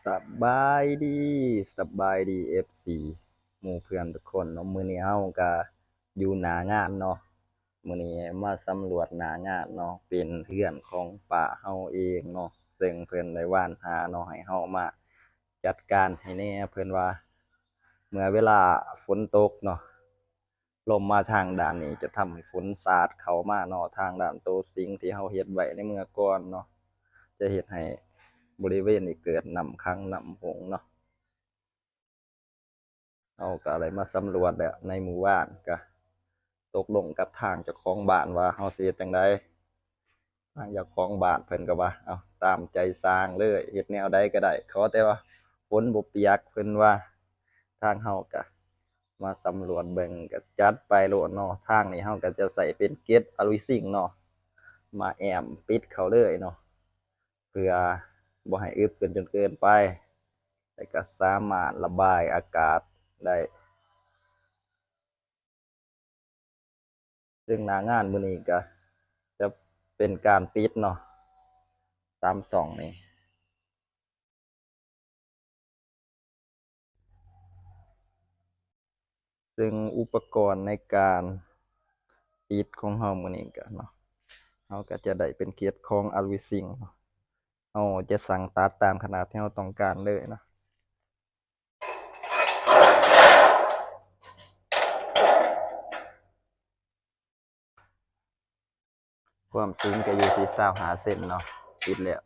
ສະບາຍດີ ສະບາຍດີ ເອັຟຊີ ໝູ່ເພື່ອນທຸກຄົນເນາະ. ມື້ນີ້ເຮົາກະຢູ່ໜ້າງານເນາະ, ມື້ນີ້ມາສຳຫຼວດໜ້າງານເນາະ, ເປັນເຮືອນຂອງປ້າເຮົາເອງເນາະ, ເຊິ່ງເພິ່ນໄດ້ວານຫາເນາະ ໃຫ້ເຮົາມາຈັດການໃຫ້ແດ່. ເພິ່ນວ່າເມື່ອເວລາຝົນຕົກເນາະ ລົມມາທາງດ້ານນີ້ຈະທຳໃຫ້ຝົນສາດເຂົ້າມາເນາະ, ທາງດ້ານໂຕຊິງທີ່ເຮົາເຮັດໄວ້ໃນເມື່ອກ່ອນເນາະ ຈະເຮັດໃຫ້ບໍລິເວນນີ້ເກີດນ້ຳຂັງນ້ຳຫົງເນາະ. ເຮົາກະໄດ້ມາສຳຫຼວດແລ້ວໃນມື້ວານ, ກະຕົກລົງກັບທາງເຈົ້າຂອງບ້ານວ່າເຮົາຊິເຮັດຈັ່ງໃດ. ທາງເຈົ້າຂອງບ້ານເພິ່ນກໍວ່າ ເອົາ ຕາມໃຈຊ່າງເລີຍ, ເຮັດແນວໃດກໍໄດ້ ຂໍແຕ່ວ່າຝົນບໍ່ປຽກ ເພິ່ນວ່າ. ທາງເຮົາກະມາສຳຫຼວດເບິ່ງ ກະຈັດໄປໂລດເນາະ. ທາງນີ້ເຮົາກະຈະໃຊ້ເປັນເກັດອາລຸຍຊິງເນາະ ມາແອ້ມປິດເຂົ້າເລີຍເນາະ ເພື່ອບໍ່ໃຫ້ອຶບເກີນຈົນເກີນໄປ ແລະກະສາມາດລະບາຍອາກາດໄດ້. ເຊິ່ງໜ້າງານມື້ນີ້ກະຈະເປັນການປິດເນາະ ສາມຊ່ອງນີ້. ເຊິ່ງອຸປະກອນໃນການປິດຂອງເຮົາມື້ນີ້ກະເນາະ ເຮົາກະຈະໄດ້ເປັນເກັດຂອງອາລຸຍຊິງເນາະ. ເຮົາຈະສັ່ງຕັດຕາມຂະໜາດທີ່ເຮົາຕ້ອງການເລີຍເນາະ. ຄວາມສູງຈະຢູ່ທີ່ຊາວຫ້າເຊັນເນາະ. ປິດແລ້ວ